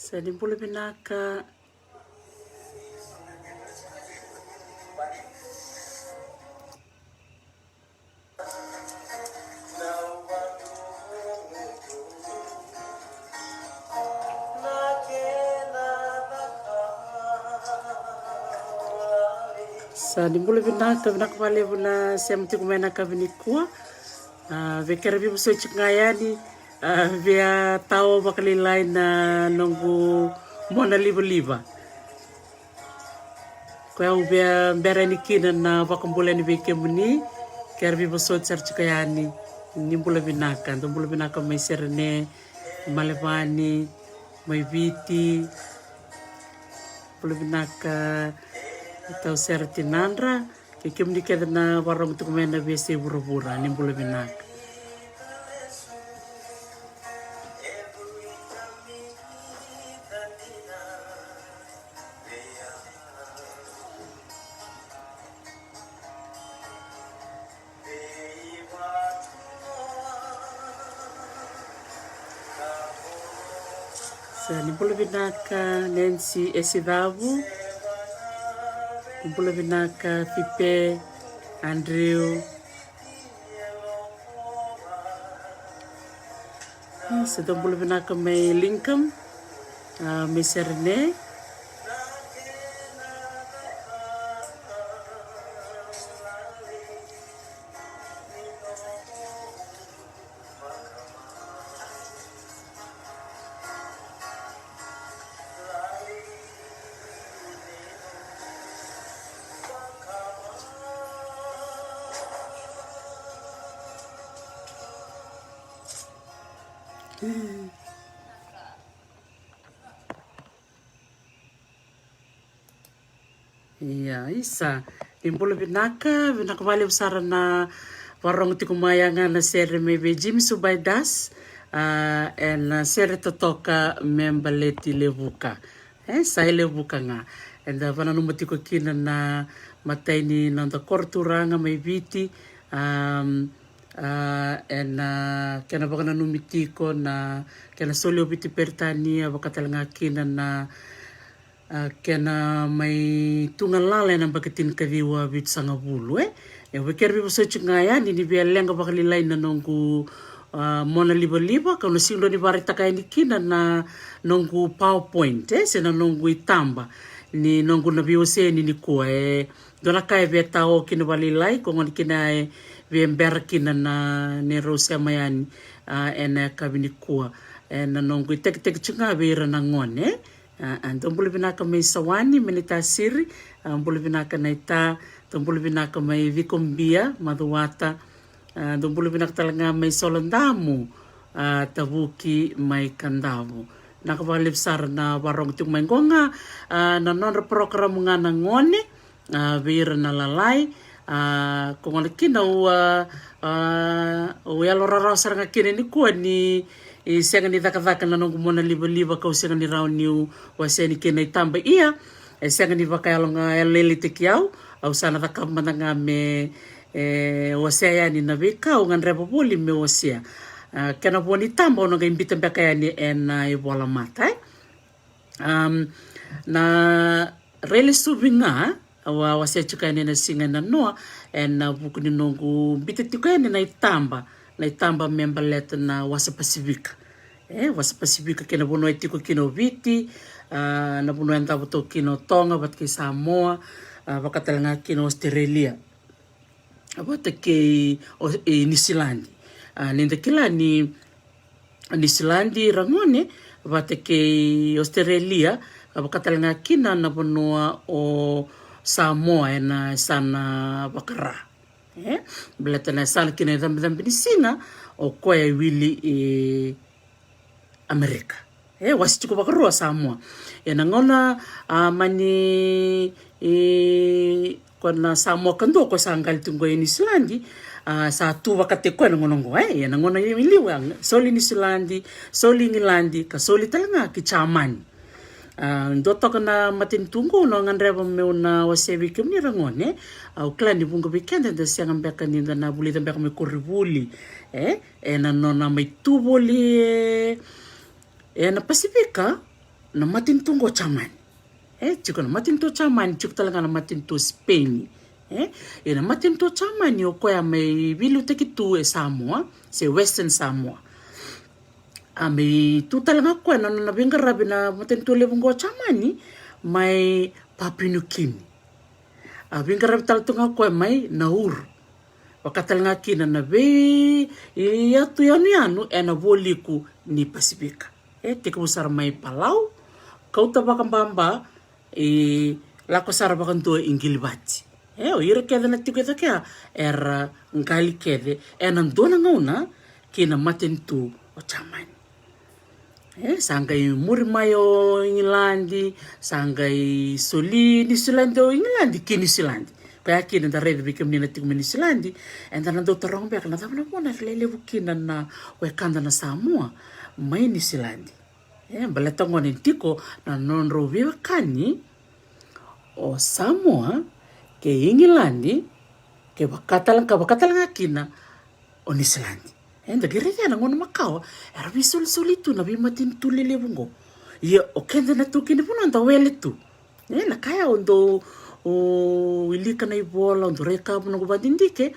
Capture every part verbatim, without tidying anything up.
Sa ni bula vinaka. Sa ni bula vinaka, vinaka vakalevu na sema tiko mai na yakavi nikua. A, vei kera veivosoti ga yani, a, via tao vakalailai na noqu mona livaliva. Koya au via bera yani kina na vakabula yani vei kemuni, kera veivosoti sara tiko yani. Ni bula vinaka, dou bula vinaka mai Serene, Malevani, mai Viti. Bula vinaka, tau Sere Tinadra, kei kemuni kece na varogo tiko mai na veiyasai vuravura, ni bula vinaka. Sa ni bula vinaka Nancy Esicavu. Ni bula vinaka Fipe, Andrew. Sa dou bula vinaka mai Lincoln, a, mai Serene. Ia, isa. Ni bula vinaka, vinaka vakalevu sara na varogo tiko mai, ya ga na sere mai vei Jimmy Subaidas, a, ena sere totoka me baleti Levuka. E, sa i Levuka ga. Eda vananuma tiko kina na matai ni noda koro turaga mai Viti, am, a, ena kena vakananumi tiko na kena soli o Viti Peritania, vaka tale ga kina na, a, kena mai tu galala ena yabaki tinikaciwa vitusagavulu, e. E, au via kere veivosoti ga yani ni via leqa vakalailai na noqu, a, mona livaliva, kau na sega ni vakaraitaka yani kina na noqu PowerPoint, e, se na noqu itaba ni noqu na veiwasei yani nikua, e. Dua na ka e via tao kina vakalailai, ko gona kina e via bera kina na neirau sema yani, a, ena yakavi nikua. E, na noqu itekiteki tiko ga vei ira na gone, e. A, a, dou bula vinaka mai Sawani, mai Naitasiri, a, bula vinaka Naita, dou bula vinaka mai Cikobia, Macuata, a, dou bula vinaka tale ga mai Solodamu, a, Tavuki mai Kadavu. Vinaka vakalevu sara na varogo tiko mai qo ga, a, na nodra porokaramu ga na gone, a, vei ira na lalai, a, ko gona kina au, a, a, au yalo rarawa sara ga kina nikua ni, e, sega ni cakacaka na noqu mona livaliva, kau sega ni rawa niu wasea yani kina itaba. Ia, e sega ni vakayalo ga yalolailaitaki au, au sa na cakava mada ga me, e, wasea yani na veika au gadreva voli me wasea. A, kena vo ni taba au na qai bita beka yani ena ivola mata, e. Am, na railesuvi ga au a wasea tiko yani ena siga e nanoa, ena vuku ni noqu bita tiko yani na itaba, na itaba me baleta na Wasa Pasifika. E, Wasa Pasifika kei na vanua e tiko kina o Viti, a, na vanua e davo toka kina o Toga vata kei Samoa, a, vaka tale ga kina o Australia vata kei o, e, Niusiladi. A, ni da kila ni Niusiladi ragone vata kei Australia, a, vaka tale ga kina na vanua o Samoa ena yasana vakara. E, baleta na yasana kina icabecabe ni siga o koya e wili, e, Amerika. E, wase tiko vakarua Samoa. E, na gauna, a, mani, e, ko na Samoa kadua ko sa qali tiko qo e Niusiladi, a, sa tu vakataki koya na gauna qo, e. E, na gauna i liu, a, soli Niusiladi, soli Igiladi, ka soli tale ga ki Jamani. A, dua toka na matanitu qo au na gadreva meu na wasea vei kemuni ragone, e. Au kila ni vuqa vei keda da sega beka ni da na vulica beka mai koronivuli, e. Ena nona mai tu voli, e, ena Pasifika, na matanitu qo o Jamani. E tiko na matanitu o Jamani, tiko tale ga na matanitu o Spain. E, e na matanitu o Jamani o koya mai veiliutaki tu e Samoa, se Western Samoa. A mai tu tale ga o koya na nona veiqaravi na matanitu levu qo o Jamani mai Papua New Guinea. A veiqaravi tale tu ga o koya mai Nauru. Vaka tale ga kina na vei i yatu yanuyanu e na vualiku ni Pasifika. E tekivu sara mai Palau, kauta vakababa, e lako sara vakadua i Qilivati. E o ira kece na tiko e cake ya era qali kece e na dua na gauna ki na matanitu o Jamani. E sa qai muri mai o Igiladi, sa qai soli Niusiladi o Igiladi ki Niusiladi. Koya kina da raica vei kemuni na tiko mai Niusiladi, eda na dau taroga beka na cava na vuna era lelevu kina na wekada na Samoa mai Niusiladi. E baleta gona e tiko na nodrau veiwekani o Samoa kei Igiladi, kei vakatale, ka vakatale ga kina o Niusiladi. E da qai raica na gauna makawa era veisolisoli tu na veimatanitu lelevu qo. Ia o keda na taukei ni vanua da wele tu. E na ka ya o dau wilika na ivola, o dau rai kavu noqu vakadidike.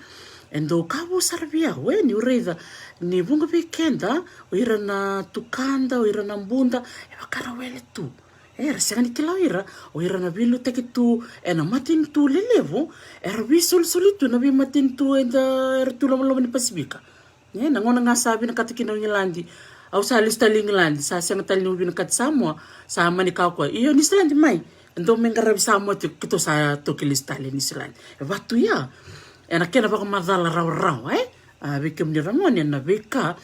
E dau kavu sara vei au e niu raica ni vuqa vei keda, o ira na tukada, o ira na buda, e vaka ra wele tu. E ra sega ni kila o ira, o ira na veiliutaki tu e na matanitu lelevu, era veisolisoli tu na veimatanitu eda era tu lomaloma ni Pasifika. E na gauna ga sa vinakata kina o Igiladi, au sa lesu tale i Igiladi, sa sega tale niu vinakata Samoa, sa mani kaya o koya, io Niusiladi mai, dou mai qaravi Samoa tiko, keitou sa toki lesu tale i Niusiladi. E vatu ya e na kena vakamacala rawarawa e a vei kemuni ragone e na veika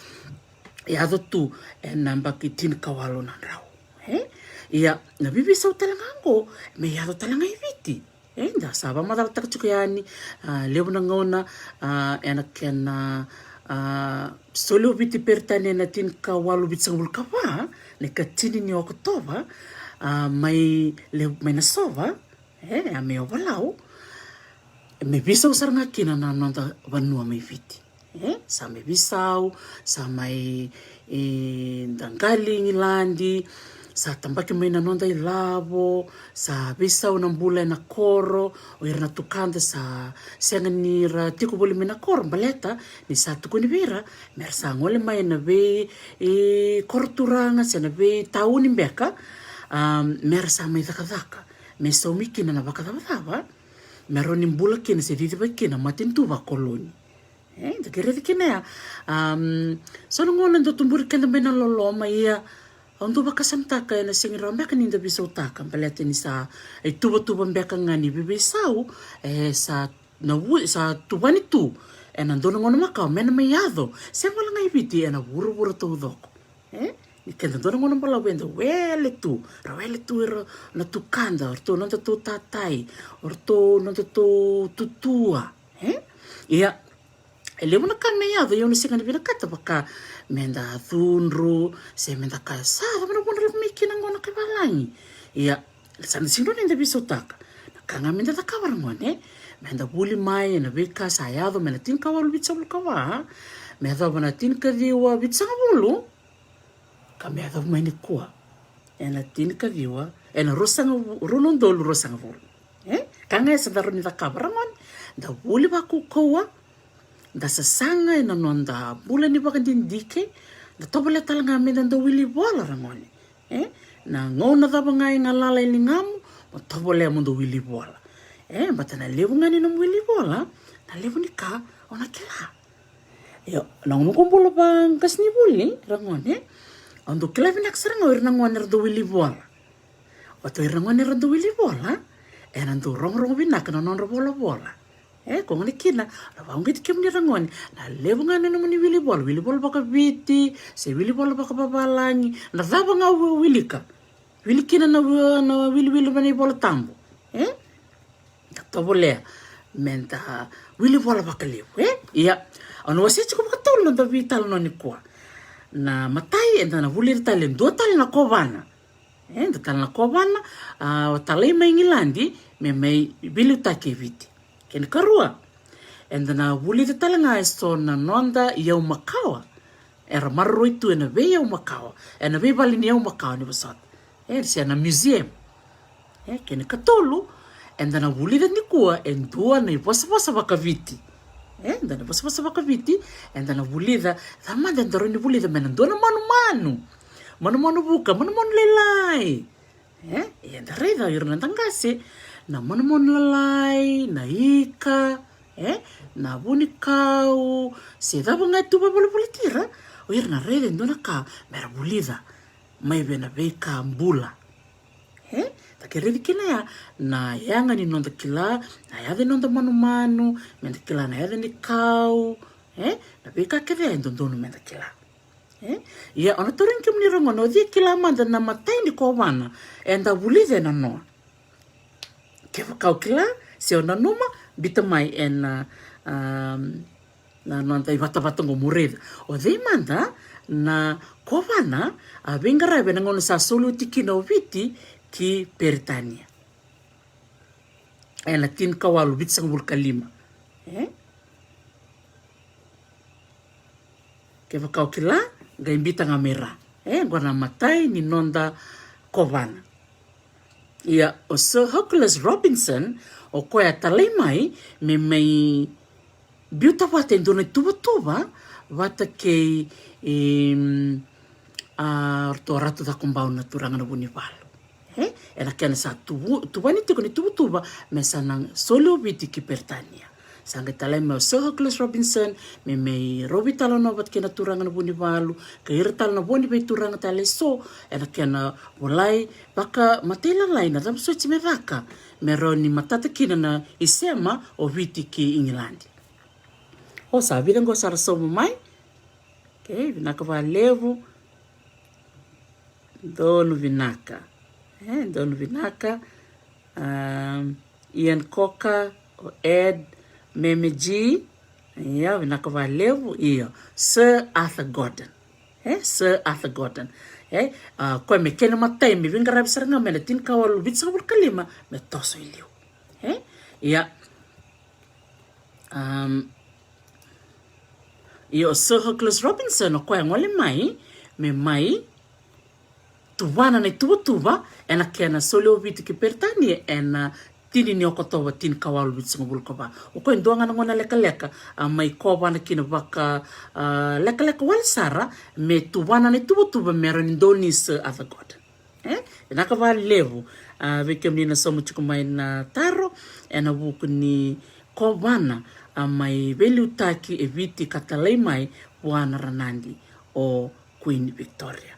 e yaco tu e na baki tinikawalu na drau. E ia na veiveisau tale ga qo me yaco tale ga i Viti. E da sa vakamacalataka tiko yani a levu na gauna a e na kena a soli o Viti Peritania e na tinikawalu vitusagavulu ka va, na ikatini ni Okotova, a mai le mai Nasova, e a mai Ovalau, me veisau sara ga kina na noda vanua mai Viti. E sa mai veisau, sa mai e da qali Igiladi, sa tabaki mai na noda ilavo, sa veisau na bula e na koro, o ira na tukada sa sega ni ra tiko voli mai na koro baleta ni sa tukuni vei ira me ra sa gole mai na vei e koro turaga se na veitauni beka, a me ra sa mai cakacaka me saumi kina na vakacavacava me rawa ni bula kina se cicivaki kina matanitu vakoloni. E da qai raica kina ya. Am, so na gauna dau tuburi keda mai na loloma, ia au dau vakasamataka e na sega ni rawa beka ni da veisautaka baleta ni sa ituvatuva beka ga ni veiveisau e sa na vu sa tuvani tu e na dua na gauna makawa me na mai yaco sega wale ga i Viti, e na vuravura taucoko. E ni keda dua na gauna balavu eda wele tu, ra wele tu ira na tukada, o ratou nodatou tatai, o ratou nodatou tutua. E ia e levu na ka me yaco, ia au na sega ni vinakata vaka me da cudru se me da kaya sa cava na vuna lako mai kina qo na kai valagi. Ia sa na sega ni da veisautaka. Na ka ga me da cakava ragone, me da vuli mai e na veika sa yaco mai na tinikawalu vitusagavulu ka va me yacova na tinikaciwa vitusagavulu, ka me yacova mai nikua e na tinikaciwa e na ruasagavulu, rua na udolu ruasagavulu. E ka ga e sa da rawa ni cakava ragone, da vuli vakaukauwa, da sasaga e na noda bula ni vakadidike, da tovolea tale ga me da dau wili vola ragone. E na gauna cava ga e galala e ligamu mo tovolea mo dau wili vola. E bata na levu ga ni nomu wili vola na levu ni ka o na kila. Io, na noqu bula vaqasenivuli ragone, au dau kila vinaka sara ga o ira na gone era dau wili vola. Vata o ira na gone era dau wili vola, era dau rogorogo vinaka na nodra volavola. E ko gona kina na vakauqeti kemuni ragone, na levu ga na nomuni wili vola, wili vola vakaviti se wili vola vakavavalagi, na cava ga o wilika, wili kina na wiliwili mai na iVola Tabu. E da tovolea me da wili vola vakalevu. E ia, au na wasea tiko vakatolu na noda veitalanoa nikua. Na matai, eda na vuli ira tale e dua tale na kovana. E dua tale na kovana a talai mai Igiladi me mai veiliutaki e Viti. Kei na karua, eda na vulica tale ga e so na noda iyau makawa era maroroi tu e na veiyau makawa, e na veivale ni iyau makawa ni vosota. E, se na museum. E, kena ikatolu, eda na vulica nikua e dua na ivosavosa vakaviti. E, eda na ivosavosa vakaviti, eda na vulica, cava mada eda rawa ni vulica mai na dua na manumanu. Manumanu vuka, manumanu lailai. E, eda raica o ira na noda qase, na manumanu lalai, na ika, e, na vunikau, se cava ga e tu vakavolivoliti ira, o ira na raica e dua na ka, mera vulica, mai vei na veika bula. E, da kerei kina ya, na yaga ni noda kila, na yaca ni noda manumanu, meda kila na yaca ni kau, e, na veika kece ya e dodonu meda kila. E? Ia, o na tarogi kemuni ragone, o cei kila mada na imatai ni kovana eda vulica ena noa? Kevaka o kila, se o nanuma, biuta mai ena, um, na noda ivatavata qo mo raica. O cei mada na kovana a veiqaravi ena gauna sa soli oti kina o Viti ki Peritania? Ena tinikawalu vitusagavulu ka lima. E? Kevaka o kila, qai biuta ga mai ra. E, qo na imatai ni noda kovana. Ia, o Sir Hercules Robinson, o koya a talai mai me mai biuta vata e dua na ituvatuva vata kei, em, a, ratou a Ratu Cakobau na turaga na Vunivalu. E, ena kena sa tuvu, tuvani tiko ni tuvatuva me sa na soli o Viti ki Peritania. Sa qai talai mai o Sir Hercules Robinson me mai rau veitalanoa vata kei na turaga na Vunivalu, kei ira tale na vo ni veituraga tale eso, ena kena volai vakamatailalai na cava soti me caka me rawa ni matata kina na isema o Viti ki Igiladi. O sa vica qo sa ra sauma mai. Okei, vinaka vakalevu. Donu vinaka. E, donu vinaka. Um, Ian Cocker, o Ed, Meme G. Ia, vinaka vakalevu, io. Sir Arthur Gordon. E, Sir Arthur Gordon. E, a, koya me kena imatai, me veiqaravi sara ga mai na tinikawalu vitusagavulu ka lima, me toso i liu. E, ia. Um, io, o Sir Hercules Robinson, o koya gole mai, me mai tuvana na ituvatuva ena kena soli o Viti ki Peritania ena tini ni Okotova tinikawalu vitusagavulu ka va. O koya e dua ga na gauna lekaleka a mai kovana kina vaka, a, lekaleka wale sara me tuvana na ituvatuva me rawa ni donui Sir Arthur Gordon. E, vinaka vakalevu, a, vei kemuni na sauma tiko mai na taro ena vuku ni kovana a mai veiliutaki e Viti ka talai mai vua na Ranadi, o Queen Victoria.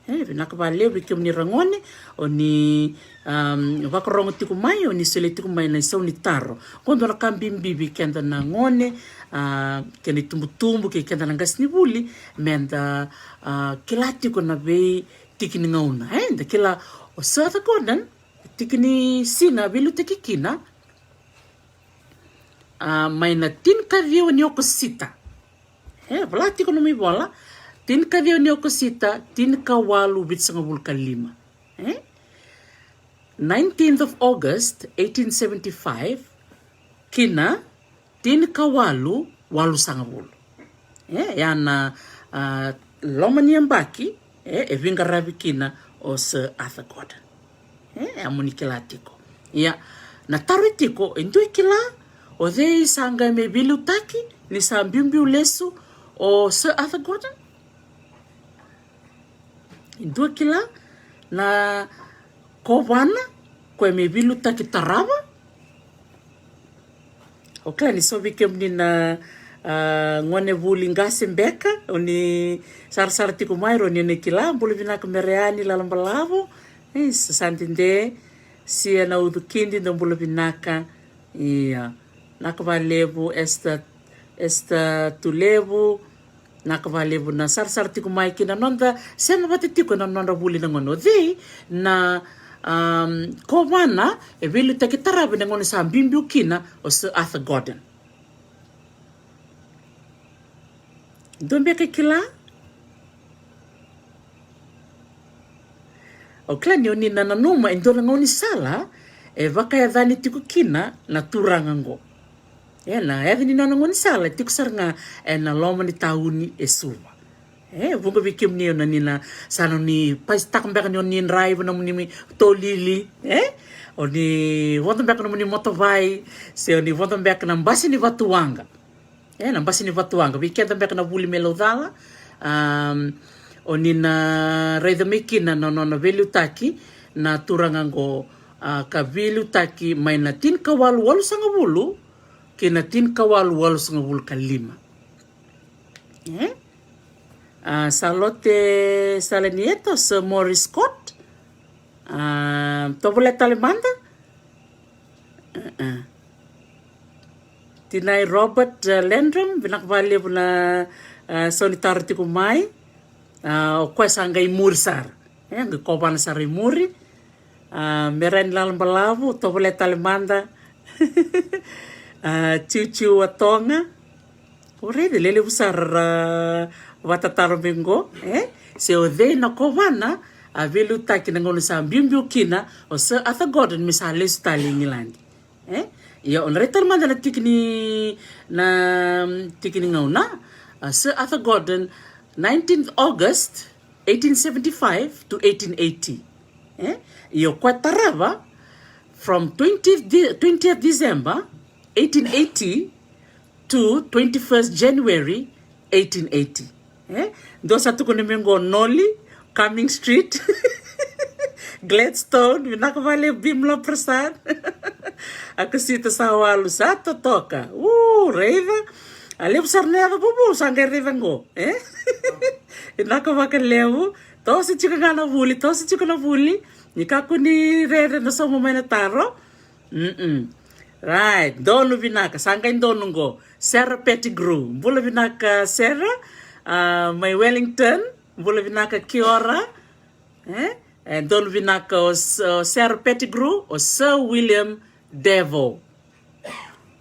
E, vinaka vakalevu vei kemuni ragone, o ni, um, vakarogo tiko mai, o ni solia tiko mai na isau ni taro. Qo dua na ka bibi vei keda na gone, a, kei na itubutubu, kei keda na qasenivuli, meda, a, kila tiko na vei tiki ni gauna, e, da kila o Sir Arthur Gordon, tiki ni siga a veiliutaki kina, a, mai na tinikaciwa ni Okosita. E, vola tiko nomu ivola, tinikaciwa ni Okosita, tinikawalu vitusagavulu ka lima. E? Nineteenth of August, eighteen seventy-five, kina tinikawalu walusagavulu. E, ya na, a, loma ni yabaki, e, e veiqaravi kina o Sir Arthur Gordon. E, e a mo ni kila tiko. Ia, na taro e tiko, e dua e kila, o cei sa qai mai veiliutaki, ni sa biubiu lesu o Sir Arthur Gordon? E dua kila na kovana, koya me veiliutaki tarava? O kila ni so vei kemuni na, a, gone vuli qase beka, o ni sarasara tiko mai, rawa ni o ni kila, bula vinaka Mereani Lalabalavo, e, sa, sa dede, Sia na Ucu Kidi, dou bula vinaka, ia, vinaka vakalevu, Esther, Esther Tulevu, vinaka vakalevu na sarasara tiko mai ki na noda sema vata tiko na nodra vuli na gone. O cei na, um, kovana e veiliutaki tarava na gauna sa biubiu kina o Sir Arthur Gordon? Dua beka e kila? O kila ni o ni na nanuma e dua na gaunisala e vakayacani tiko kina na turaga oqo. E, na yaca ni nona gaunisala e tiko sara ga ena loma ni tauni e Suva. E vuqa vei kemuni o na ni na sa na ni paisitaka beka ni o ni draiva nomuni tolili, e o ni vodo beka nomuni motovai, se o ni vodo beka na basi ni vatuwaqa. E na basi ni vatuwaqa vei keda beka na vuli me laucala. Um, o ni na raica mai kina na nona veiliutaki na turaga qo, a, ka veiliutaki mai na tinikawalu walusagavulu ki na tinikawalu walusagavulu ka lima. E? A, Salote Salanieta, Sir Morris Scott. A, tovolea tale mada. Tinai Robert, a, Landrum, vinaka vakalevu na, a, sau ni taro tiko mai. A, o koya sa qai muri sara. E qai kovana sara i muri. A, Merani Lalabalavu, tovolea tale mada. A, Ciuciu Watoga. O raica lelevu sara ra vatataro mai qo, e? Se o cei na kovana a veiliutaki na gauna sa biubiu kina o Sir Arthur Gordon me sa lesu tale i Igiladi. E? Ia o na rai tale mada na tiki ni, na tiki ni gauna, a, Sir Arthur Gordon, nineteenth August eighteen seventy-five to eighteen eighty. E? Ia o koya tarava from twentieth, de, twentieth December eighteen eighty to twenty-first January eighteen eighty. E? Dua sa tukuna me qo Noli, Cumming Street, Gladstone, vinaka vakalevu Bimla Prasad. Akasita sa walu sa totoka. U, raica. A levu sara na yaca vovou sa qai raica qo. E? Vinaka vakalevu. Toso tiko ga na vuli, toso tiko na vuli. Ni kakua ni rere na sauma mai na taro. Mm-mm. Right, donu vinaka, sa qai donu qo. Sarah Pettigrew, bula vinaka Sarah, a, mai Wellington, bula vinaka kia ora. E? E, donu vinaka o, o Sarah Pettigrew, o Sir William Devoe.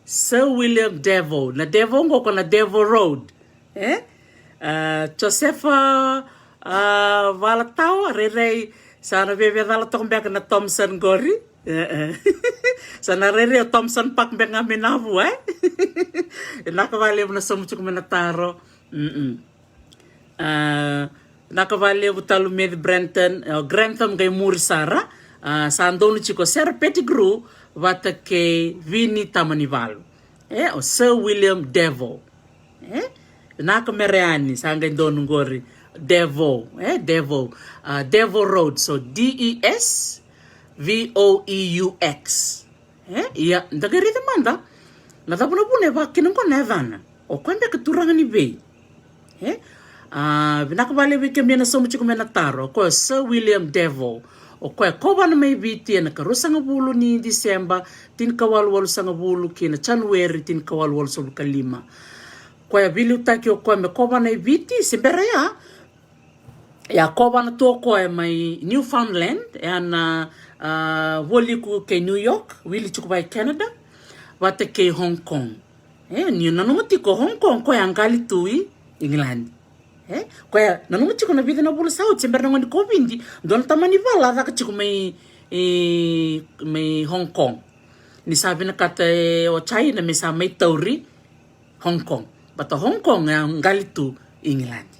Sir William Devoe. Na Devoe qo ko na Devoe Road. E? A, Josefa, a, Valatawa, rairai, sa na vevecala toka beka na Thompson qori. E, e. Sa na rairai o Thompson Park beka ga mai Navua, e? Vinaka vakalevu na sauma tiko mai na taro. Mm-mm. A, vinaka vakalevu Talumeci Brenton, o Grantham qai muri sara, a, sa donu tiko Sarah Pettigrew vata kei Vini Tamanivalu. E, o Sir William Devoe. E, vinaka Mereani, sa qai donu qori. Devoe, e, Devoe. A, Devoe Road, so D E S V O E U X. E, ia, da qai raica mada. Na cava na vuna e vaka kina qo na yacana. O koya beka turaga ni vei? E? A, vinaka vakalevu vei kemuni na sauma tiko mai na taro. O koya o Sir William Devoe. O koya kovana mai Viti ena ka ruasagavulu ni Diseba, tinikawalu walusagavulu ki na Janueri, tinikawalu walusagavulu ka lima. Koya veiliutaki o koya me kovana i Viti, se bera ya, e a kovana tu o koya mai Newfoundland, e a na, a, vualiku kei New York, wili tiko vei Canada, vata kei Hong Kong. E, ni nanuma tiko Hong Kong, koya a qali tu i Igiladi. E, koya nanuma tiko na vica na vula sa oti, se bera na gauna ni Kovidi, dua na tamani vala a caka tiko mai, e, mai Hong Kong. Ni sa vinakata, e, o China me sa mai tauri Hong Kong. But o Hong Kong e a qali tu i Igiladi.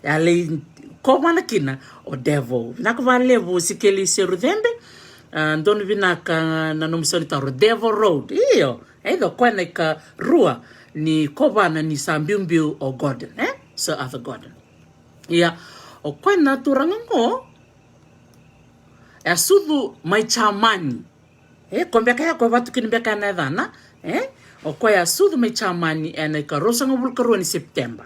E a lai kovana kina o Devoe. Vinaka vakalevu Sikeli Serucebe. A, donu vinaka na nomu sau ni taro, Devoe Road. Io, e o koya na ikarua ni kovana ni sa biubiu o Gordon, e? Sir Arthur Gordon. Ia, o koya na turaga qo e a sucu mai Jamani. E, ko beka ya, ko vatu kina beka ya na yacana. E, o koya a sucu mai Jamani ena ikaruasagavulu karua ni Sepiteba.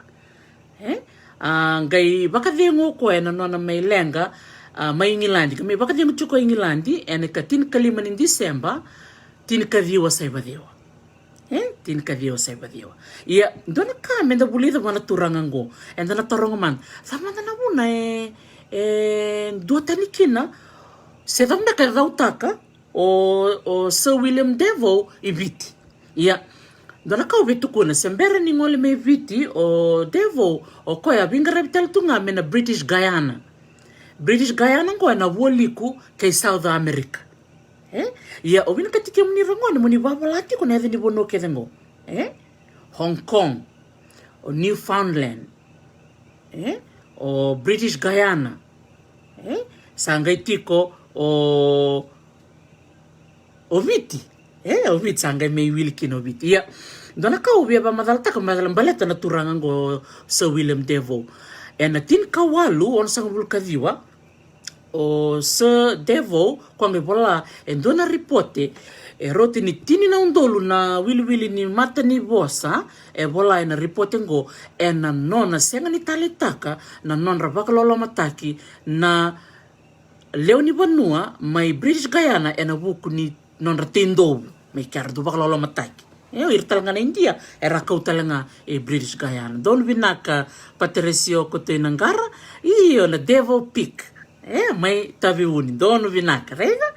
E, a, qai vakacegu o koya ena nona mai leqa, a, mai Igiladi. Ka mai vakacegu tiko i Igiladi ena ikatinikalima ni Diseba, tinikaciwa saivaciwa. E, tinikaciwa saivaciwa. Ia, dua na ka meda vulica vua na turaga qo. Eda na taroga mada. Cava mada na vuna e, e duatani kina, se cava beka e cautaka o, o Sir William Devoe i Viti. Ia, dua na ka au via tukuna, se bera ni gole mai Viti o Devoe, o koya a veiqaravi tale tu ga mai na British Guiana. British Guiana qo ena vualiku kei South America. E? Ia, au vinakati kemuni ragone mo ni vavala tiko na yaca ni vanua kece qo. E? Hong Kong, o Newfoundland, e? o British Guiana. E sa qai tiko o o Viti. E o Viti, sa qai mai wili kina o Viti. Ia, dua na ka au via vakamacalataka me baleta na turaga oqo, Sir William Defoe. Ena tinikawalu onosagavulu ka ciwa, o Sir Defoe koya qai vola e dua na ripote, e rauta ni tini na udolu na wiliwili ni mata ni vosa e vola ena ripote oqo, ena nona sega ni taleitaka na nodra vakalolomataki na lewe ni vanua mai British Guiana ena vuku ni nodra teidovu mai kea, era dau vakalolomataki. E o ira tale ga na Idia era kau tale ga e British Guiana. Donu vinaka Pateresio Kotoinaqara. Io, na Defoe Peak. E mai Taveuni, donu vinaka, raica.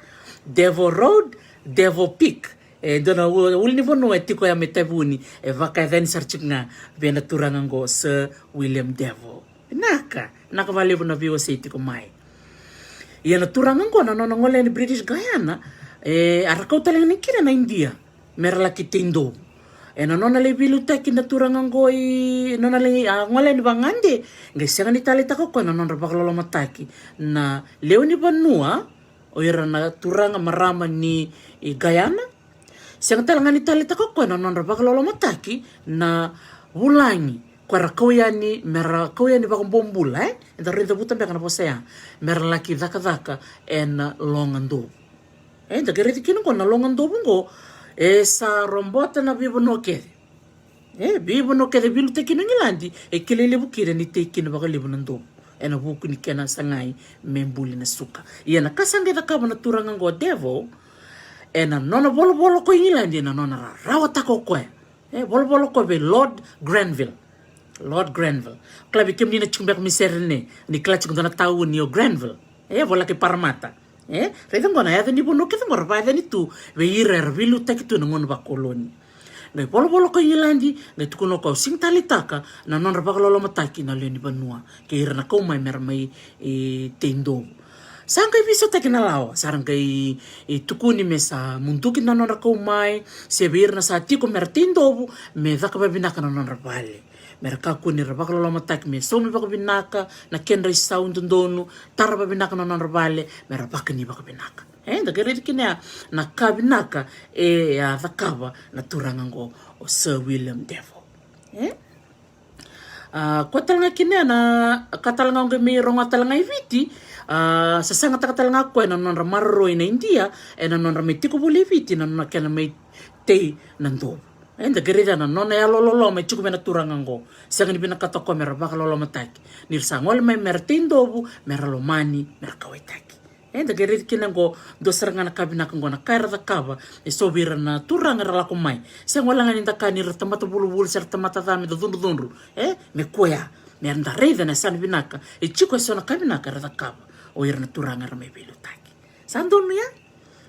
Defoe Road, Defoe Peak. E dua na u- ulunivanua e tiko ya mai Taveuni, e vakayacani sara tiko ga vei na turaga oqo, Sir William Defoe. Vinaka, vinaka vakalevu na veiwasei tiko mai. Ia na turaga oqo, na nona gole yani British Guiana, e a ra kau tale ga ni kina na Idia me ra laki teidovu. Ena nona lai veiliutaki na turaga oqo, i nona lai a gole yani vagade, qai sega ni taleitaka o koya na nodra vakalolomataki na lewe ni vanua, o ira na turaga marama ni i Guiana. Sega tale ga ni taleitaka o koya na nodra vakalolomataki na vulagi ko era kau yani, me ra kau yani vakabobula, e? Eda raica vuta beka na vosa ya, me ra laki cakacaka ena logadovu. E, da qai raici kina oqo na logadovu oqo, e sa robota na veivanua kece. E, veivanua kece e veiliutaki kina o Igiladi, e kilai levu kina ni tei kina vakalevu na dovu ena vuku ni kena sagai me buli na suka. Ia na ka sa qai cakava na turaga oqo o Defoe, ena nona volavola ko Igiladi, ena nona rarawataka o koya. E, volavola ko vei Lord Granville. Lord Granville. Kila vei kemuni na tiko beka mai Serene, ni kila tiko dua na tauni o Granville. E, voleka i Parramatta. E, raica oqo na yaca ni vanua kece oqo ra vakayacani tu vei ira era veiliutaki tu na gauna vakoloni. Qai volavola ko Igiladi, qai tukuna o koya, au sega ni taleitaka na nodra vakalolomataki na lewe ni vanua kei ira na kau mai me ra mai, e, teidovu. Sa qai veisautaki na lawa, sa ra qai, e, tukuni me sa muduki na nodra kau mai, se vei ira na sa tiko me ra teidovu, me caka vavinaka na nodra vale. Me ra kakua ni ra vakalolomataki, me saumi vakavinaka na kedra isau dodonu, tara vavinaka na nodra vale, me ra vakani vakavinaka. E, da qai raici kina ya na ka vinaka e a cakava na turaga oqo o Sir William Defoe. E? A, koya tale ga kina ya na ka tale ga au qai mai rogoca tale ga i Viti, a, sasagataka tale ga o koya na nodra maroroi na Idia ena nodra mai tiko voli i Viti, na nona kena mai tei na dovu. E, da qai raica na nona yalololoma e tiko vei na turaga oqo. Sega ni vinakata o koya me ra vakalolomataki. Ni ra sa gole mai me ra teidovu, me ra lomani, me ra kauwaitaki. E, da qai raici kina oqo, dua sara ga na ka vinaka oqo, na ka era cakava eso vei ira na turaga era lako mai. Sega wale ga ni da kaya ni ra tamata vulavula se ra tamata ca me da cudrucudru. E, me koya, me ra da raica na yasana vinaka e tiko, eso na ka vinaka era cakava o ira na turaga era mai veiliutaki. Sa donu ya?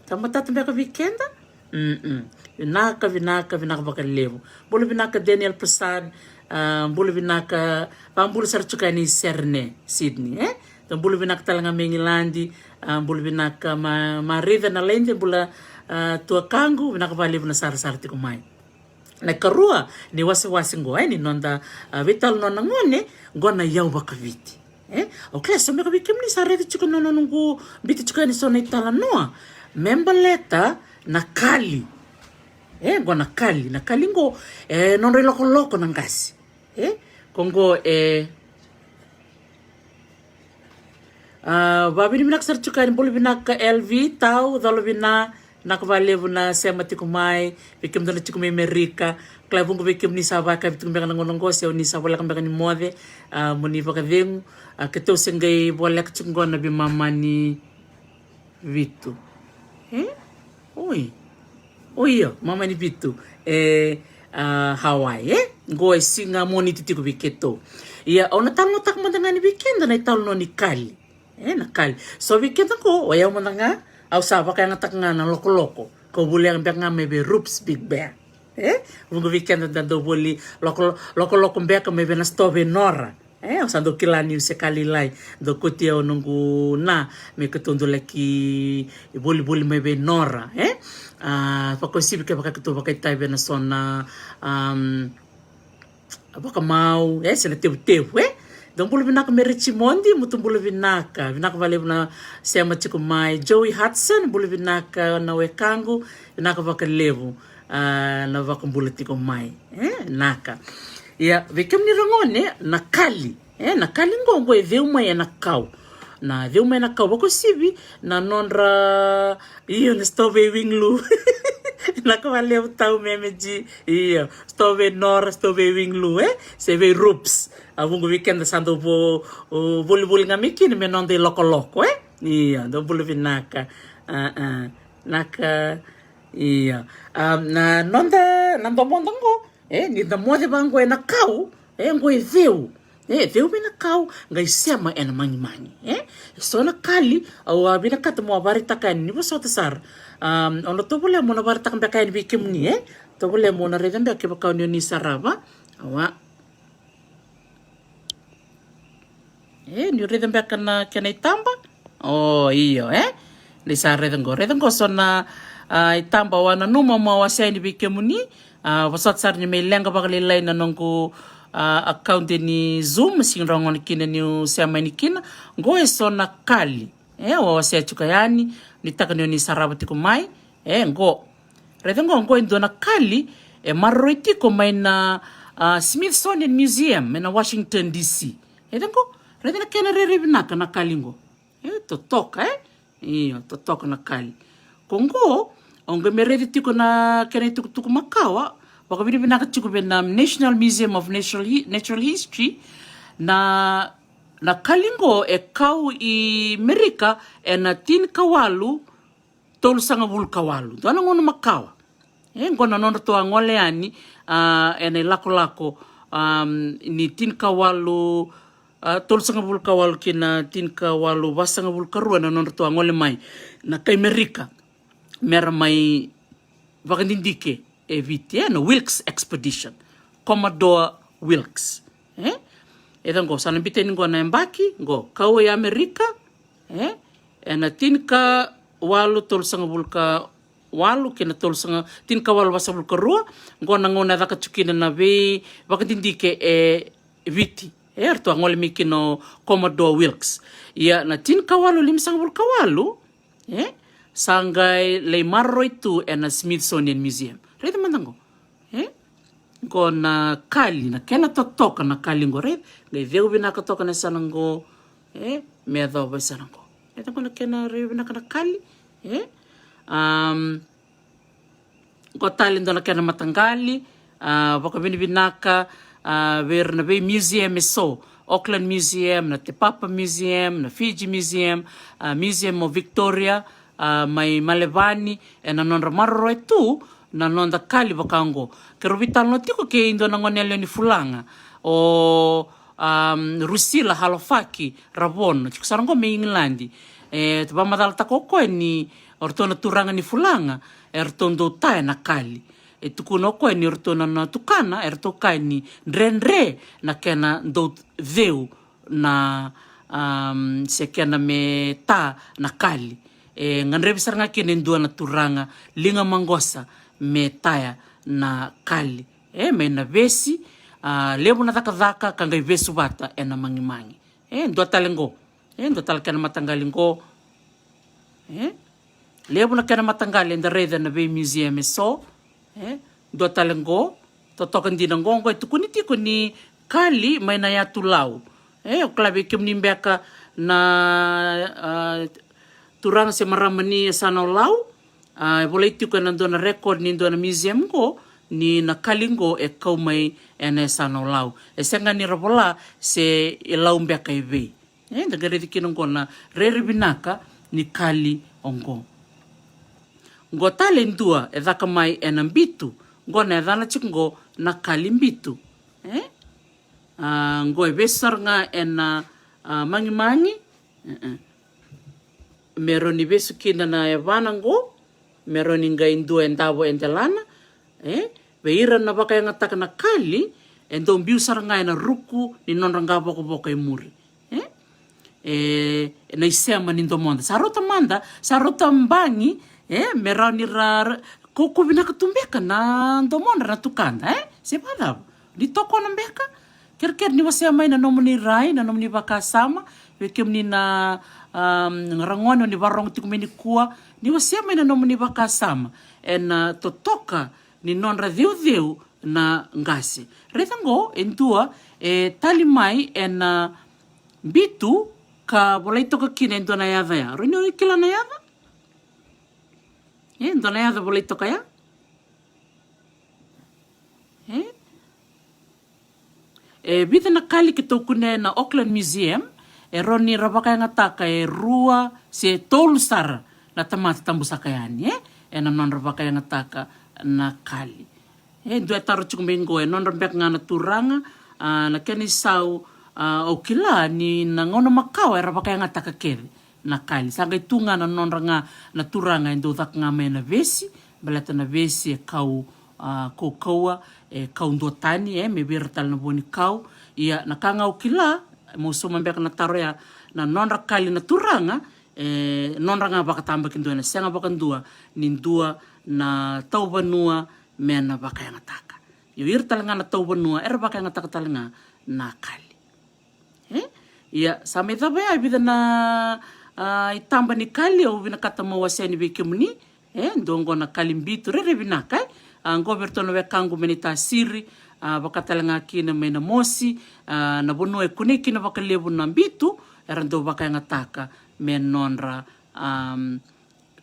Sa matata beka vei keda? Mm-mm. Vinaka, vinaka, vinaka vakalevu. Bula vinaka Daniel Prasad, a, bula vinaka, vakabula sara tiko yani Serene, Sydney, e? Dou bula vinaka tale ga mai Igiladi, a, bula vinaka ma, Marica Nalaide, bula, a, tuakaqu, vinaka vakalevu na sarasara tiko mai. Na ikarua ni wasewase qo, e, ni noda, a, veitalanoa na gone, qo na iyau vakaviti. E, au kila eso beka vei kemuni sa raica tiko na noqu biuta tiko yani eso na italanoa me baleta na kali. E, qo na kali, na kali qo, e, nodra ilokoloko na qase. E, ko qo, e, a, vavinavinaka sara tiko yani, bula vinaka L V, tau, colo vina, vinaka vakalevu na sema tiko mai, vei kemudou na tiko mai Amerika. Kila vuqa vei kemuni sa vakayakavi tiko beka na gauna qo, se o ni sa voleka beka ni moce, a, mo ni vakacegu, a, keitou se qai voleka tiko qo na veimama ni vitu. E? Oi. Oi, io, mama ni vitu. E, a, Hawaii, e? Qo e siga Moniti tiko vei keitou. Ia, au na talanoataka mada ga ni vei keda na italanoa ni kali. E, na kali. So vei keda qo, o yau mada ga, au sa vakayagataka ga na lokoloko. Kau volia beka ga mai vei Rups Big Bear. E? Vuqa vei keda da dau voli loko, lokoloko beka mai vei na sitoa vei Nora. E, au sa dau kila niu se ka lailai, dau kauti au noqu na, me keitou dau laki volivoli mai vei Nora, e? A, vakauasivi kevaka keitou vakaitavi ena so na, am, vakamau, e, se na tevutevu, e? Dou bula vinaka me Richmond, mutu bula vinaka. Vinaka vakalevu na sema tiko mai. Joey Hudson, bula vinaka na wekaqu, vinaka vakalevu. A, na vakabula tiko mai. E, naka. Ia, vei kemuni ragone, na kali. E, na kali qo, qo e ceu mai ena kau. Na ceu mai ena kau, vakosivi, na nodra, io, na sitoa vei Winglu. Vinaka vakalevu tau Memeji. Io, sitoa vei Nora, sitoa vei Winglu, e? Se vei Rups. A vuqa vei keda sa dau vo, o, volivoli ga mai kina me noda ilokoloko, e? Io, dou bula vinaka. A, a. Naka, io. A, na noda, na domoda qo, e, ni da moce vaqo ena kau, e, qo e ceu. E, ceu mai na kau, qai sema ena magimagi, e. E so na kali, au a vinakata mo a varitaka yani, ni vosota sara. A, au na tovolea mo na varitaka beka yani vei kemuni, e. Tovolea mo na raica beka kevaka o ni, o ni sarava. Awa. E, ni raica beka na kena itaba? O, io, e? Ni sa raica qo. Raica qo so na, a, itaba au a nanuma mo a wasea yani vei kemuni. A, vosota sara ni mai leqa vakalailai na noqu, a, account ni Zoom, sega ni rawa gona kina niu sema yani kina. Qo e so na kali. E, au a wasea tiko yani, ni taka ni o ni sarava tiko mai. E, qo. Raica qo, qo e dua na kali, e maroroi tiko mai na, a, Smithsonian Museum, mai na Washington D C. Raica qo, raica na kena rairai vinaka na kali qo. E, totoka, e? Io, totoka na kali. Ko qo, o qai me raici tiko na kena itukutuku makawa, vakavinavinaka tiko vei na National Museum of Natural Hi-, Natural History, na, na kali qo e kau i Merika, ena tinikawalu, tolusagavulu ka walu. Dua na gauna makawa. E, qo na nodratou a gole yani, a, ena ilakolako, am, ni tinikawalu, a, tolusagavulu ka walu ki na tinikawalu vasagavulu ka rua na nodratou a gole mai na kai Merika. Mera mai vakadidike e Viti, e, na Wilkes Expedition. Commodore Wilkes. E? E da qo, sa na biteni qo na yabaki, qo, kau i Amerika, e? Ena tinikawalu tolusagavulu ka walu, kei na tolusaga, tinikawalu vasagavulu ka rua, qo na gauna e caka tiko kina na veivakadidike e Viti. E, eratou a gole mai kina o Commodore Wilkes. Ia, na tinikawalu limasagavulu ka walu, e, sa qai lai maroroi tu ena Smithsonian Museum. Raica mada qo. E? Qo na kali, na kena totoka na kali qo, raica. Qai ceu vinaka toka na yasana qo. E, me yacova yasana qo. Raica qo na kena rairai vinaka na kali. E? Am, Qo tale dua na kena mataqali, a, vakavinavinaka, a, vei ira na vei museum e so, Auckland Museum, na Te Papa Museum, na Fiji Museum, a, Museum of Victoria, a, mai Melevani, ena nodra maroroya tu na noda kali vaka oqo. Keirau veitalanoa tiko kei dua na gone yalewa ni Fulaga, o, am, Rusila Halofaki Ravono, tiko sara oqo mai Igiladi. E, vakamacalataka o koya ni o ratou na turaga ni Fulaga, e ratou dau taya na kali. E tukuna o koya ni o ratou na, na tukana, e ratou kaya ni dredre na kena dau ceu na, am, se kena me ta na kali. E gadrevi sara ga kina e dua na turaga liga maqosa me taya na kali. E, mai na vesi, a, levu na cakacaka ka qai vesu vata ena magimagi. E, dua tale qo. E, dua tale kena mataqali qo. E, levu na kena mataqali eda raica na vei museum e so. E, dua tale qo. Totoka dina qo, qo e tukuni tiko ni kali mai na yatu Lau. E, o kila vei kemuni beka na, a, turaga se marama ni yasana o Lau. A, e volai tiko ena dua na record ni dua na museum qo, ni na kali qo e kau mai ena yasana o Lau. E sega ni ra vola se e Lau beka e vei. E, da qai raici kina oqo na rairai vinaka ni kali oqo. Oqo tale e dua e caka mai ena Bitu. Oqo na yacana tiko oqo na kali Bitu. E? A, oqo e vesu sara ga ena, a, magimagi. E, e. Me rawa ni vesu kina na yavana oqo. Me rawa ni qai dua e davo e delana. E? Vei ira na vakayagataka na kali, e dau biu sara ga ena ruku ni nodra qavokavoka e muri. E? E, na isema ni domoda. Sa rauta mada, sa rauta bagi, e, me rawa ni ra, ra, ko, ko vinaka tu beka na domoda na tukada, e? Se vakacava? Ni tokona beka? Kerekere ni wasea mai na nomuni rai, na nomuni vakasama, vei kemuni na, um, ragone ni varogo tiko mai nikua, ni wasea mai na nomuni vakasama. Ena, uh, totoka ni nodra ceuceu na qase. Raica qo, e dua, e tali mai ena, uh, bitu ka volai toka kina e dua na yaca ya. Rau ni kila na yaca? E dua na yaca volai toka ya? E? E vica na kali keitou kunea na Auckland Museum, e rau ni ra vakayagataka e rua se tolu sara na tamata tabu saka yani, e? Ena nodra vakayagataka na kali. E dua e taro tiko mai qo, e nodra beka ga na turaga, a, na kena isau, a, au kila ni na gauna makawa era vakayagataka kece na kali. Sa qai tu ga na nodra ga na turaga e dau caka ga mai na vesi, baleta na vesi e kau, a, kaukauwa, e kau duatani, e, me vei ira tale na vo ni kau. Ia, na ka ga au kila, meu sauma beka na taro ya, na nodra kali na turaga, e, nodra ga vakatabakidua, ena sega vakadua ni dua na tauvanua me na vakayagataka. Io, ira tale ga na tauvanua era vakayagataka tale ga na kali. E? Ia, sa mai cava ya e vica na, a, itaba ni kali au vinakata meu wasea yani vei kemuni. E dua qo na kali bitu, rairai vinaka, e? A, qo vei iratou na wekaqu mai Naitasiri, a, vaka tale ga kina mai Namosi, a, na vanua e kunei kina vakalevu na bitu, era dau vakayagataka me nodra, am,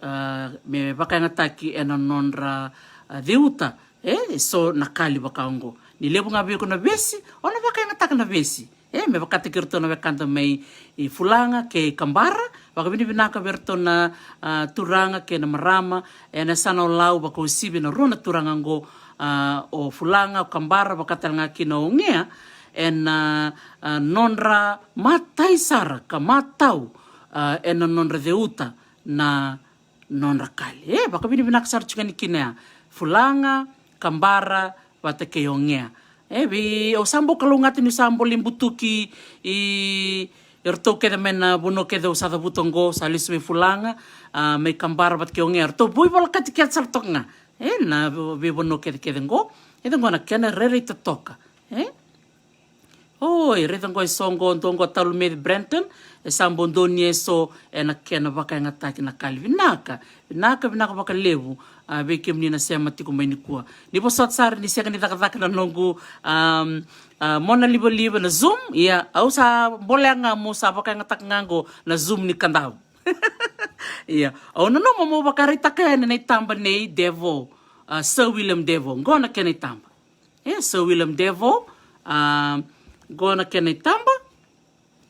a, me vakayagataki ena nodra, a, ceuta, e, eso na kali vaka oqo. Ni levu ga vei iko na vesi, o na vakayagataka na vesi. E, me vakataki iratou na wekada mai i Fulaga kei Kabara, vakavinavinaka vei iratou na, a, turaga kei na marama, ena yasana o Lau, vakauasivi na rua na turaga oqo, a, o Fulaga, o Kabara, vaka tale ga kina o Ogea, ena, a, nodra matai sara ka matau, a, ena nodra ceuta na nodra kali. E, vakavinavinaka sara tiko yani kina ya. Fulaga, Kabara, vata kei Ogea. E, vei, au sa bau kalougata niu sa bau lai butuki i, iratou kece mai na vanua kece au sa cavuta qo, sa lesu mai Fulaga, a, mai Kabara vata kei Ogea. Iratou veivolekati kece sara toka ga. E, na vei, veivanua kecekece qo. E, qo na kena rairai totoka. E? Oi, raica qo eso qo, dua qo Talumeci Brenton, e sa bau donuya eso ena kena vakayagataki na kali. Vinaka, vinaka, vinaka vakalevu, a, vei kemuni na sema tiko mai nikua. Ni vosota sara ni sega ni cakacaka na noqu, am, a, monalivaliva na Zoom, ia, au sa bolea ga meu sa vakayagataka ga qo na Zoom ni Kadavu. Ia, au nanuma meu vakaraitaka yani na itaba nei Devoe, a, Sir William Devoe, qo na kena itaba. E, Sir William Devoe, a, qo na kena itaba.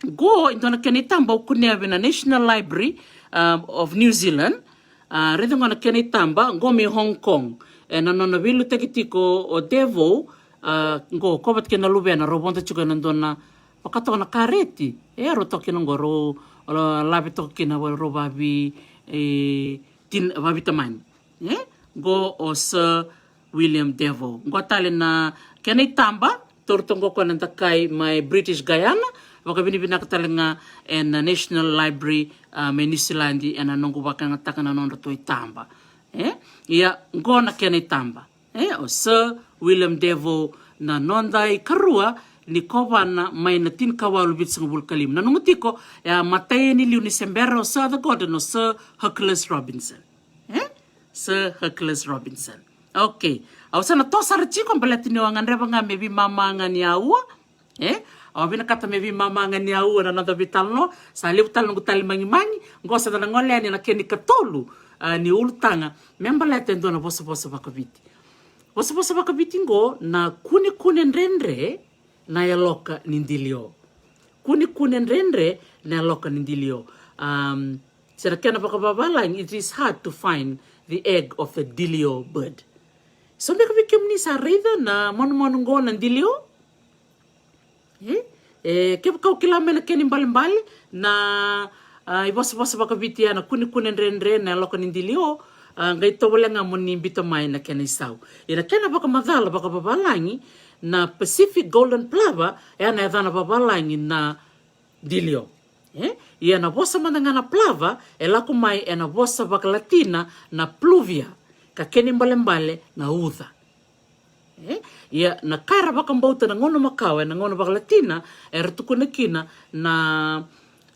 Qo, e dua na kena itaba au kunea vei na National Library, a, of New Zealand. A, raica qo na kena itaba, qo mai Hong Kong. E, na nona veiliutaki tiko o Devoe, a, qo, ko vata kei na luvena, rau vodo tiko ena dua na, vaka toka na kareti. E, rau toka kina qo, rau, rau lave toka kina, rau vavi, e, tin, vavitamani. E, qo o Sir William Devoe. Qo tale na kena itaba, taura toka qo na dakai mai British Guiana, vakavinavinaka tale ga ena National Library, a, mai Niusiladi, ena noqu vakayagataka na nodratou itaba. E? Ia, qo na kena itaba. E, o Sir William Devoe, na noda ikarua ni kovana mai na tinikawalu vitusagavulu ka lima. Nanuma tiko, e a matai ni liu ni se bera o Sir Arthur Gordon, o Sir Hercules Robinson. E? Sir Hercules Robinson. Okay. Au sa na toso sara tiko, baleta niu a gadreva ga me veimama ga ni aua. E? Au vinakata me veimama ga ni aua na noda veitalanoa, sa levu tale noqu tali magimagi, qo sa na gole yani na kena ikatolu, a, ni ulutaga, me baleta e dua na vosavosa vakaviti. Vosavosa vakaviti qo na kunekune dredre, na yaloka ni dilio. Kunekune dredre na yaloka ni dilio. Um, se na kena vakavavalagi, it is hard to find the egg of a dilio bird. So beka vei kemuni sa raica na manumanu qo na dilio? E? E, kevaka o kila mai na kena ibalebale, na, a, ivosavosa vakaviti ya na kunekune dredre na yaloka ni dilio, a, qai tovolea ga mo ni biuta mai na kena isau. Ia na kena vakamacala vakavavalagi, na Pacific Golden Plover, e a na yacana vavalagi na dilio. E? Ia na vosa mada ga na plover, e lako mai ena vosa vakalatina na pluvia, ka kena ibalebale na uca. E? Ia na ka era vakabauta na gauna makawa, ena gauna vakalatina, era tukuna kina na,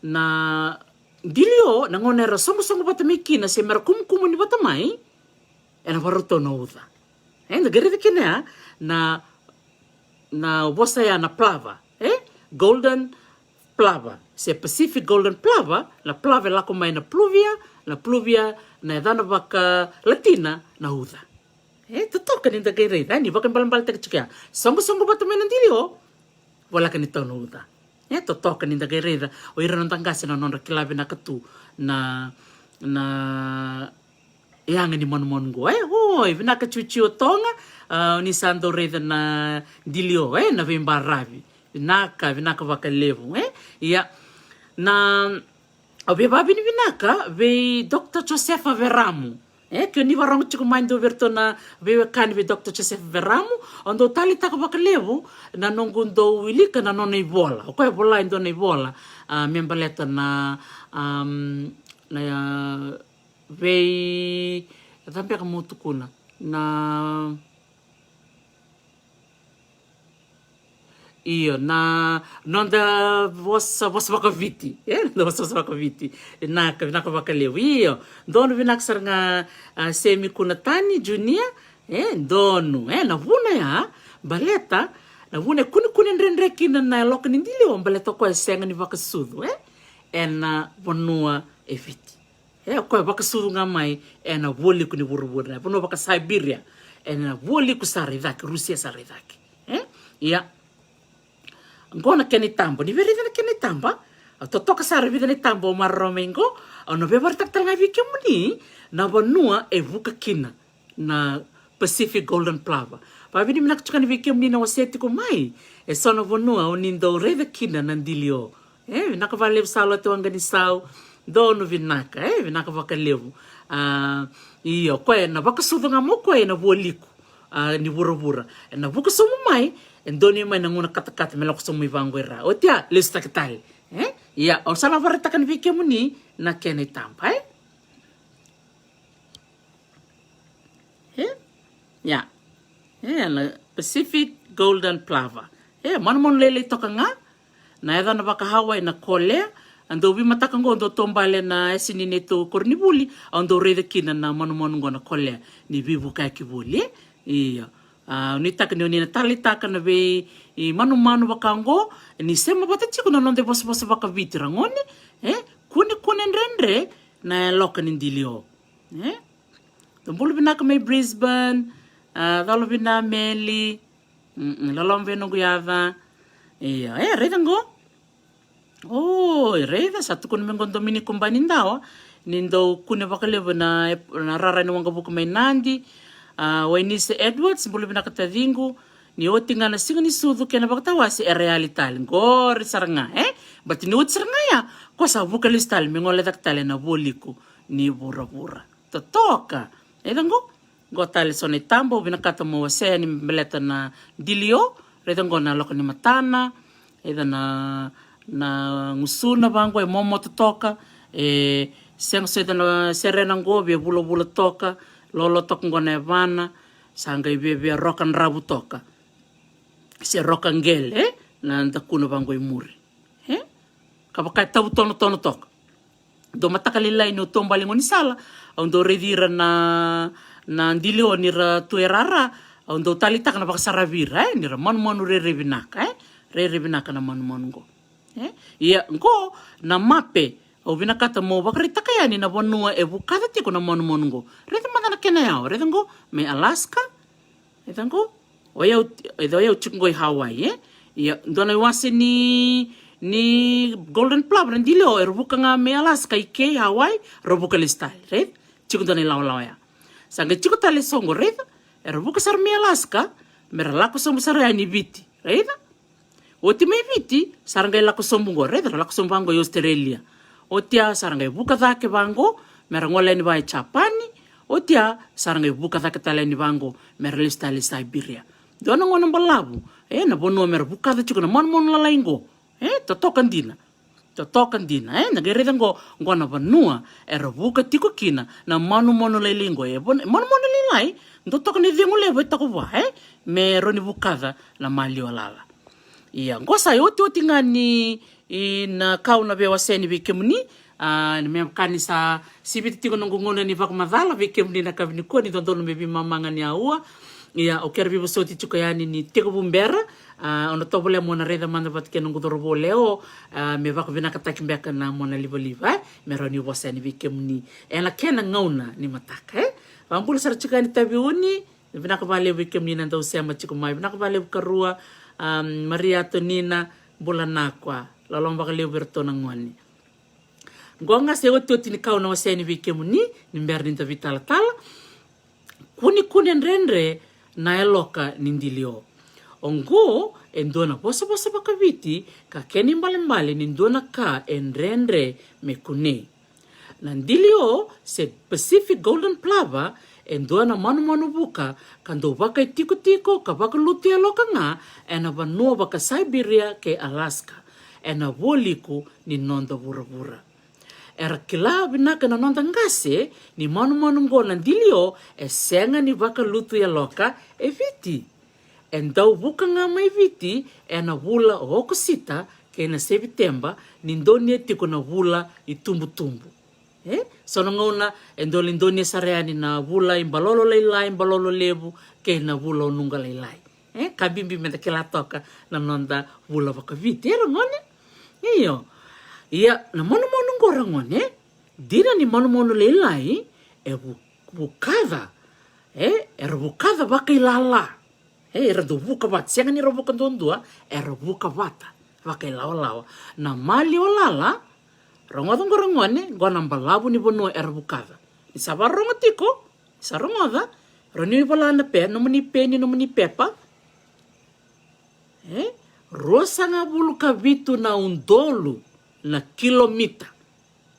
na dilio, na gauna era sogosogo vata mai kina se mera kumukumuni vata mai, ena varautau na uca. E, da qai raica kina ya na, na vosa ya na plover, e? Golden plover se Pacific golden plover. Na plover e lako mai na pluvia, na pluvia na yacana vakalatina na uca. E, totoka ni da qai raica, e, ni vakaibalebaletaki tiko ya. Sogosogo vata mai na dilio, voleka ni tau na uca. E, totoka ni da qai raica o ira na noda qase na nodra kila vinaka tu na, na yaga ni manumanu qo. E, oi, vinaka Ciuciu o Toga, a, ni sa dau raica na dilio, e, na veibaravi. Vinaka, vinaka vakalevu, e. Ia, na, au via vakavinavinaka vei Doctor Josefa Veramu. E, ke o ni vakarorogo tiko mai, dua vei iratou na veiwekani vei Doctor Josefa Veramu, au dau taleitaka vakalevu na noqu dau wilika na nona ivola. O koya e vola e dua na ivola, a, me baleta na, am, na, a, vei, e cava beka meu tukuna, na, io, na noda vosa, vosa vakaviti. E, noda vosa, vosa vakaviti. Vinaka, vinaka vakalevu. Io, donu vinaka sara ga, a, Semi Kunatani Junior. E, donu, e, na vuna ya, baleta na vuna e kunekune dredre kina na yaloka ni dilio, baleta o koya e sega ni vakasucu, e, ena vanua e Viti. E, o koya e vakasucu ga mai ena vualiku ni vuravura, na vanua vaka-Siberia, ena vualiku sara i cake, Rusia sara i cake. E? Ia, qo na kena itaba, ni via raica na kena itaba, au totoka sara e vica na itaba au maroroya mai qo, au na via vakaraitaka tale ga vei kemuni na vanua e vuka kina na Pacific golden plover. Vakavinavinaka tiko yani vei kemuni na wasea tiko mai eso na vanua o ni dau raica kina na dilio. E, vinaka vakalevu Salote Waqanisau, donu vinaka, e, vinaka vakalevu. A, io, o koya ena vakasucu ga mai o koya ena vualiku, a, ni vuravura. Ena vuka sobu mai, e donuya mai na gauna katakata me lako sobu mai vaqo i ra. Oti ya, lesutaki tale. E? Ia, au sa na vakaraitaka yani vei kemuni na kena itaba, e? E? Ia. E, na Pacific golden plover. E, manumanu lailai toka ga. Na yacana vaka-Hawaii na kolea. Au dau veimataka qo, au dau taubale na yasa ni neitou koronivuli, au dau raica kina na manumanu qo na kolea ni veivukayaki voli, e? Io. A, nuitaka ni o ni na taleitaka na vei, i, manumanu vaka qo, ni sema vata tiko na noda ivosavosa vakaviti, ragone, e? Kunekune dredre na yaloka ni dilio. E? Dou bula vinaka mai Brisbane, a, colo vina Meli, mm, loloma vei noqu yaca. Ia, e, raica qo. Oi, raica, sa tukuna mai qo Dominiko Banidawa, ni dau kune vakalevu na, na rara ni waqavuka mai Nadi, a, Wainise Edwards, bula vinaka taciqu, ni oti ga na siga ni sucu kei na vakatawase era yali tale. Qori sara ga, e? Baleta ni oti sara ga ya, ko sa vuka lesu tale, me gole cake tale na vualiku ni vuravura. Totoka. Raica qo. Qo tale so na itaba au vinakata mo wasea yani baleta na dilio. Raica qo na yaloka ni matana, raica na, na gusuna vaqo e momoto toka, e sega soti na serena qo, via vulavula toka, lolo toka qo na yavana, sa qai via, via roka dravu toka. Se roka qele, e? Na dakuna vaqo i muri. E? Ka vaka e tavutonotono toka. Dua mataka lailai niu taubale i gaunisala, au dau raici ira na, na dilio ni ra tu e rara, au dau taleitaka na vakasaravi ira, e? Ni ra manumanu rairai vinaka, e? Rairai vinaka na manumanu qo. E? Ia, qo na mape, au vinakata mo vakaraitaka yani na vanua e vukaca tiko na manumanu qo. Raica mada na kena yawa, raica qo, mai Alaska, raica qo, o yau, raica o yau tiko qo i Hawaii, e? Ia, dua na iwase ni, ni golden plover, na dilio, era vuka ga mai Alaska i ke i Hawaii, ra vuka lesu tale, raica? Tiko dua na ilawalawa ya. Sa qai tiko tale so qo, raica? Era vuka sara mai Alaska, me ra lako sobu sara yani i Viti, raica? Oti mai Viti, sa ra qai lako sobu qo, raica, ra lako sobu vaqo i Australia. Oti ya, sa ra qai vuka cake vaqo, me ra gole yani va i Japani. Oti ya, sa ra qai vuka cake tale yani vaqo, me ra lesu tale i Siberia. Dua na gauna balavu, e, na vanua me ra vukaca tiko na manumanu lalai qo. E, totoka dina. Totoka dina, e, na qai raica qo, qo na vanua era vuka tiko kina na manumanu lailai qo. E, manumanu lailai, Dou toka ni cegu levu e toka vua, e? Me rawa ni vukaca na maliwa lala. Ia, qo sa e otioti ga ni, i, na ka au na veiwaseni vei kemuni. A, ni me ka ni sa sivita tiko noqu gauna ni vakamacala vei kemuni na kavi nikua ni dodonu me veimama ga ni aua. Ia, au kere veivosoti tiko yani ni tekivu bera. A, au na tovolea mo na raica mada vata kei noqu cauravou Leo, a, me vakavinakataki beka na mona livaliva, e? Me rawa ni vosa yani vei kemuni ena kena gauna ni mataka, e? Vakabula sara tiko yani Taveuni. Vinaka vakalevu vei kemuni na dau sema tiko mai. Vinaka vakalevu karua, um, Maria Tonina, bula nakwa. Loloma vakalevu vei iratou na gone. Qo ga se otioti ni ka au na waseni vei kemuni ni bera ni da veitalatala. Kunekune dredre na yaloka ni dilio. Oqo e dua na vosavosa vakaviti ka kena ibalebale ni dua na ka e dredre me kunei. Na dilio se Pacific golden plover e dua na manumanu vuka ka dau vakaitikotiko ka vakalutu yaloka ga ena vanua vaka Siberia kei Alaska, ena vualiku ni noda vuravura. Era kila vinaka na noda qase ni manumanu qo na dilio e sega ni vakalutu yaloka e Viti. E dau vuka ga mai Viti ena vula o Okosita kei na Seviteba, ni donuya tiko na vula i tubutubu. E? So na gauna e dau lai donuya sara yani na vula i balolo lailai, balolo levu, kei na vula o nuqa lailai. E? Ka bibi meda kila toka na noda vula vakaviti. E, ragone? Io. Ia, na manumanu qo, ragone, dina ni manumanu lailai e vu-, vukaca. E? Era vukaca vakailala. E, era dau vuka vata, sega ni ra vuka duadua, era vuka vata vakailawalawa. Na maliwa lala, rogoca qo, ragone, qo na balavu ni vanua era vukaca. Ni sa vakarorogo tiko, ni sa rogoca, rawa ni vola na pe, nomuni peni, nomuni pepa. E? Ruasagavulu ka vitu na udolu na kilomita.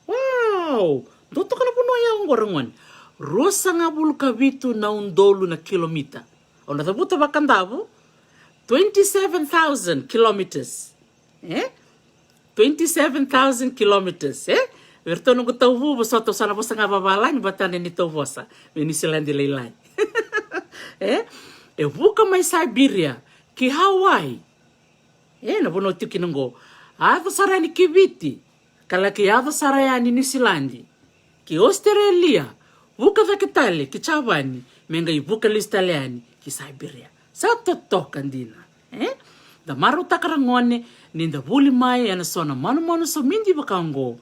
Wow! Dou toka na vanua ya oqo, ragone. Ruasagavulu ka vitu na udolu na kilomita. Au na cavuta vakadavu, twenty-seven thousand kilometers. E? Twenty-seven thousand kilometers, e? Vei iratou noqu tauvuvu, so tou sa na vosa ga vavalagi vata na neitou vosa mai Niusiladi lailai. E? E vuka mai Siberia ki Hawaii. E, na vanua tiko kina qo. Yaco sara yani ki Viti, ka laki yaco sara yani Niusiladi, ki Ositerelia, vuka cake tale ki Japani, me qai vuka lesu tale yani ki Siberia. Sa totoka dina, e? Da marautaka, ragone, ni da vuli mai ena so na manumanu somidi vaka oqo,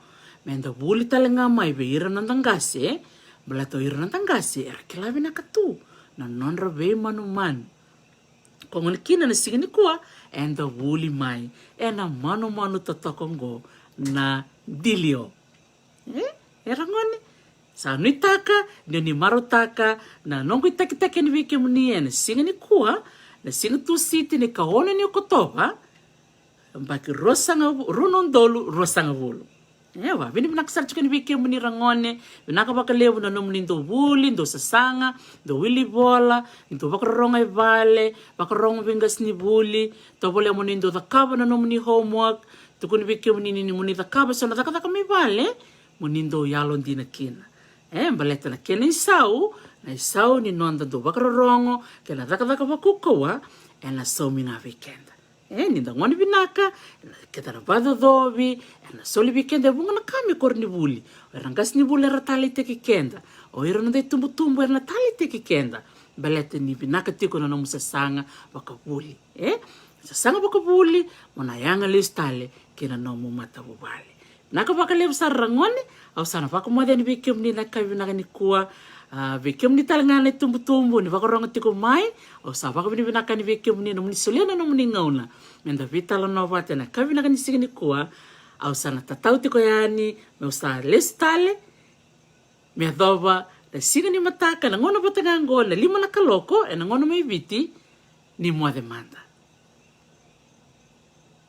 me da vuli tale ga mai vei ira na noda qase, e? Baleta o ira na noda qase era kila vinaka tu na nodra veimanumanu. Ko gona kina na siga nikua, eda vuli mai ena manumanu totoka oqo na dilio. E, e, ragone, sa nuitaka ni o ni marautaka na noqu itakitaki yani vei kemuni ena siga nikua, na siga Tusiti ni ka ono ni Okotova, yabaki ruasaga, rua na udolu ruasagavulu. E, vakavinavinaka sara tiko yani vei kemuni, ragone. Vinaka vakalevu na nomuni dau vuli, dau sasaga, dau wili vola, ni dau vakarorogo e vale, vakarorogo vei qasenivuli. Tovolea mo ni dau cakava na nomuni homework. Tukuni vei kemuni ni, ni mo ni cakava so na cakacaka mai vale, mo ni dau yalodina kina. E, baleta na kena isau, na isau ni noda dau vakarorogo kei na cakacaka vakaukauwa, ena saumi ga vei keda. E, ni da gone vinaka, ena keda na vakacocovi, ena soli vei keda e vuqa na ka me koronivuli. O ira na qasenivuli era taleitaki keda. O ira na noda itubutubu era na taleitaki keda. Baleta ni vinaka tiko na nomu sasaga vakavuli. E, sasaga vakavuli, mo na yaga lesu tale ki na nomu matavuvale. Vinaka vakalevu sara, ragone. Au sa na vakamoce yani vei kemuni na yakavi vinaka nikua. A, vei kemuni tale ga na itubutubu ni vakarorogo tiko mai, au sa vakavinavinaka yani vei kemuni na nomuni solia na nomuni gauna me da veitalanoa vata ena yakavi vinaka ni siga nikua. Au sa na tatau tiko yani meu sa lesu tale me yacova na siga ni mataka, na gauna vata ga oqo, na lima na kaloko ena gauna mai Viti. Ni moce mada.